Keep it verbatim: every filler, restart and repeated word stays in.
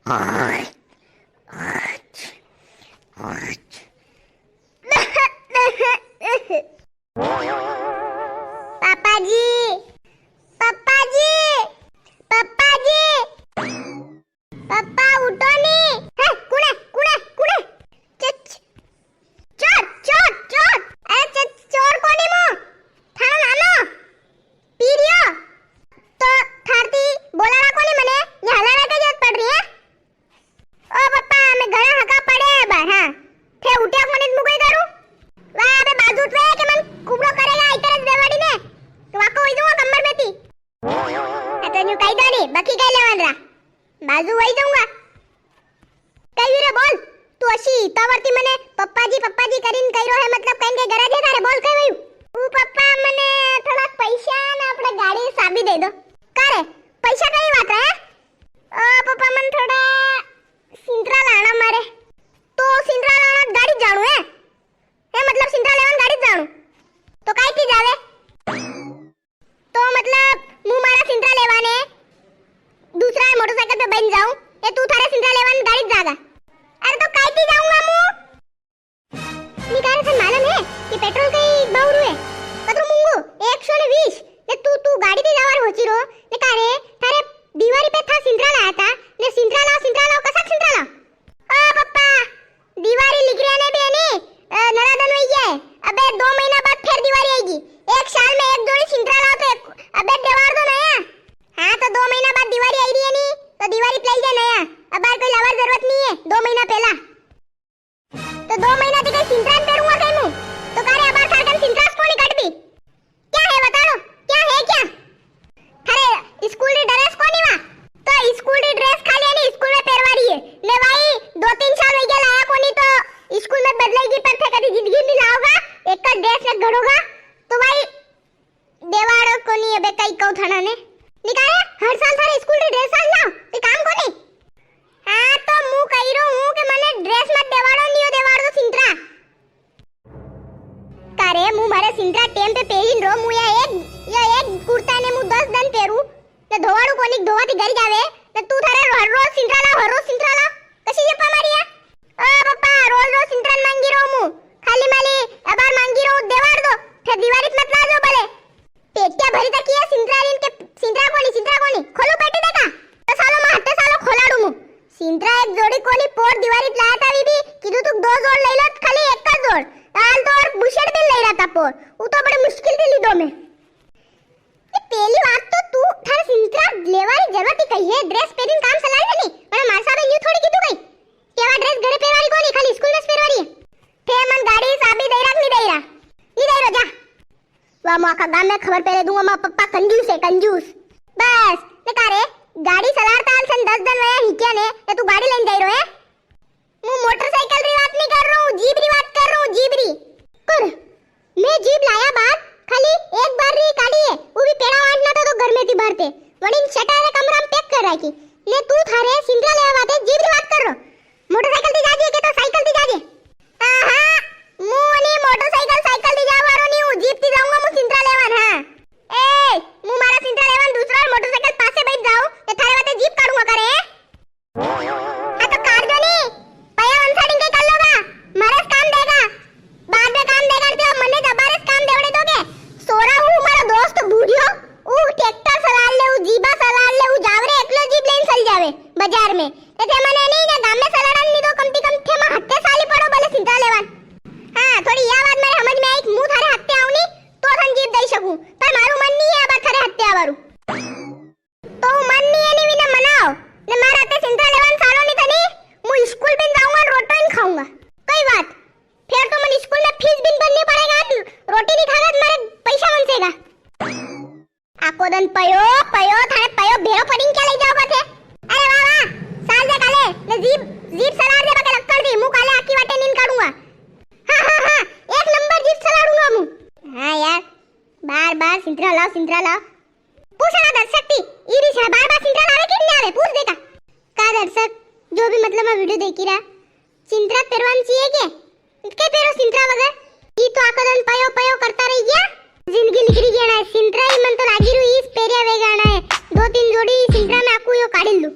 पापा जी, पापा जी, पापा जी, पापा उठो नी। हे, कुणे, कुणे, कुणे? च-, च-, चोर, चोर, चोर। अरे च-, चोर कोनी मु, थारो नानो पीरियो। तो थारती बोलाना कोनी मने, ये हलाना के जरूरत पड़ रही है? ओ पप्पा, मैं घणा हका पड़े है बार, हाँ। थे उठ्या कोनी तो मु कई करूँ? वा, अबे बाजू तो है कि मन कुबड़ो करेगा, इतरे देवाड़ी ने। तो वाको वई दूंगा कमर में थी। आ तो न्यू कई दो नी, बकी कई लेवान रा। बाजू वई दूंगा। कई रे बोल, तू अशी तावरती मने पप्पा जी, पप्पा जी करीन कई रो है, मतलब कईं के गरज है थारे, बोल कई वई? ओ पप्पा, मने थोड़ा पैसा ना अपने गाड़ी साबी दे दो। का रे, पैसा कई बात है? ओ पापा, मन थोड़ा सिंतरा लाना मारे। तो सिंतरा लाना गाड़ी जाणू है? है मतलब सिंतरा लेवन गाड़ी जाणू? तो काई थी जावे? तो मतलब मु मारा सिंतरा लेवाने दूसरा मोटरसाइकिल पे बन जाऊं, ये तू थारे सिंतरा लेवन गाड़ी जागा? अरे तो काई थी जाऊंगा मु? नी का रे, थने मालूम है कि पेट्रोल कई भाव रू है? कतरो मूंगो, एक सौ ने बीस। ने तू, तू गाड़ी पे जावा रो होची रो, ने का रे, थारे दिवारी पे था सिंतरा लाया था, ने सिंतरा लाओ, सिंतरा लाओ, कसा सिंतरा लाओ? ओ पप्पा, दिवारी लिख रहे ने भी है नी, अ, नरा दन वई गया है। अबे दो महीना बाद फिर दिवारी आएगी। एक साल में एक जोड़ी सिंतरा लाओ तो एक, अबे देवार दो नया। हाँ, तो दो महीना बाद दिवारी आई रही है नी, तो दिवारी पे ले जा नया। अबार कोई लावा री जरूरत नी है, दो महीना पहला। तो दो महीना थी कई सिंतरा नी पेरूंगा कई मु? तो का रे अबार थार कन सिंतरा कोनी कट भी? क्या है बताड़ो, क्या है क्या? थारे स्कूल री ड्रेस कोनी वा? तो स्कूल री ड्रेस खाली है नी स्कूल में पेरवा री है। ने भाई दो तीन साल हो गया लाया कोनी तो स्कूल में बदलेगी पर थे कदी जिंदगी में लाओगा, एक का ड्रेस ने घड़ोगा तो भाई देवाड़ो कोनी अबे कई कहू थाना ने। नी का रे, हर साल थारे स्कूल री ड्रेस साल लाओ, ते काम कोनी। हाँ, तो मु कही रो हूँ कि मने ड्रेस मत देवाड़ो, नी हो देवाड़ दो सिंतरा। का रे, मु मारे सिंतरा टेम पे पेरीन रो, मु या एक, या एक कुर्ता ने मु दस दन पेरू, ने धोवाड़ू कोनी, धोवा ती घर जावे, ने तू थारे हर रोज सिंतरा ला, हर रोज सिंतरा ला, कसी जप्पा मारी है? ओ पप्पा, रोज रोज सिंतरा नी मांगी रो मु, खाली माली अबार मांगी रो, देवाड़ दो, फिर दिवारी मत लाजो भले। पेट्या भरी तकी है सिंतरा रीन के, सिंतरा कोनी, सिंतरा कोनी, खोलू पेटी देखा? तो सालो मैं हत्ते सालो खोलाड़ू मु। सिंतरा एक जोड़ी कोनी, पोर दिवारी लाया था, वी भी कीधु तू दो जोड़ ले लो, खाली एक का जोड़। हाल तो और बुशेट भी ले रहा था पोर, वो तो बड़े मुश्किल थी लीधो मैं। ये पहली बात तो तू थारे सिंतरा लेवा री जरूरत ही कई है, ड्रेस पेरीन काम चलाए नी, पर मार साहब न्यू थोड़ी कीधु कई। केवा ड्रेस घरे पेरवारी कोनी, खाली स्कूल में पेरवारी है। थे मन गाड़ी साबी दे रहा, नी दे रहा? नी दे रहा, जा। वा, मु आखा गाम में खबर पेले दूंगा, मारा पप्पा कंजूस है, कंजूस। बस, ने का रे, गाड़ी सलार ताल सन दस दन वया हिक्या ने, ने तू गाड़ी लेन जाई रो है? मु मोटरसाइकिल री बात नी कर रो हूँ, जीप री बात कर रो हूँ, जीप री। कर, मैं जीप लाया बाद खाली एक बार री काढ़ी है, वो भी पेड़ा वाटना था तो घर में थी भरते। वणीन शटर रे कमरा में पैक कर राखी। ने तू थारे सिंतरा लेवा बाते जीप री बात कर रो। मोटरसाइकिल थी जाजे के तो साइकिल थी जाजे। आहा, मु नी मोटरसाइकिल साइकिल थी जावा रो नी हूँ, जीप थी जाऊंगा मु सिंतरा लेवन, हाँ। ए, मु मारा सिंतरा लेवन दूसरा और मोटरसाइकिल पासे बैठ जाऊं, ये थारे बाते जीप काढूंगा करे। हाँ तो काढ दो नी, पया वंसाड़ी के कर लोगा, मारे काम देगा। बाद में काम देगा तो मने जबारे काम देवड़े दोगे। सोरा हूँ मारो दोस्त बूढ़ियो, ऊ ट्रैक्टर सलाड़ ले, ऊ जीबा सलाड़ ले, ऊ जावरे एकलो जीप लेन चल जावे बाजार में। ते थे मने नी ना गाम में सलाड़न नी दो, कम ती कम थे मां हत्ते साली पड़ो बोले सिंतरा लेवान। हाँ, थोड़ी या बात मारे समझ में आई कि मु थारे हत्ते आऊं नी तो थन जीप दई सकूं, पर मारू मन नी है अब थारे हत्ते आवारू। तो मन नी है नी विना मनाओ, ने मारा हत्ते सिंतरा लेवान सालो नी थनी, मु स्कूल बिन जाऊंगा, रोटो इन खाऊंगा। कई बात, फेर तो मन स्कूल में फीस बिन भरनी पड़ेगा, रोटी नी खागा तो मारे पैसा वंसेगा। आको दन पयो, पयो, थाने पयो भेरो पड़ीन क्या ले जाओगा थे? अरे वाह, वाह, साल दे काले, ने जीप, जीप सलार दे बके लक्कड़ दी, मु काले आकी वाटे नीन काढूंगा। हाँ, हाँ, हाँ, एक नंबर जीप सलाडूंगा मु। हाँ यार, बार, बार सिंतरा लाओ, सिंतरा लाओ। पूछ ना दर्शक थी, ई भी छा बार, बार सिंतरा लावे कि नी आवे, पूछ देखा। का दर्शक, जो भी मतलब मैं वीडियो देखी रहा, सिंतरा पेरवान चाहिए के? इतके पेरो सिंतरा वगैरह, ई तो आखो दन पयो पयो करता रही गया। जिंदगी निकली गया ना, सिंतरा ही मन तो लागी रू, ईस पेरिया वे गाना है। दो तीन जोड़ी सिंतरा में आकू यो काढ़ी लू।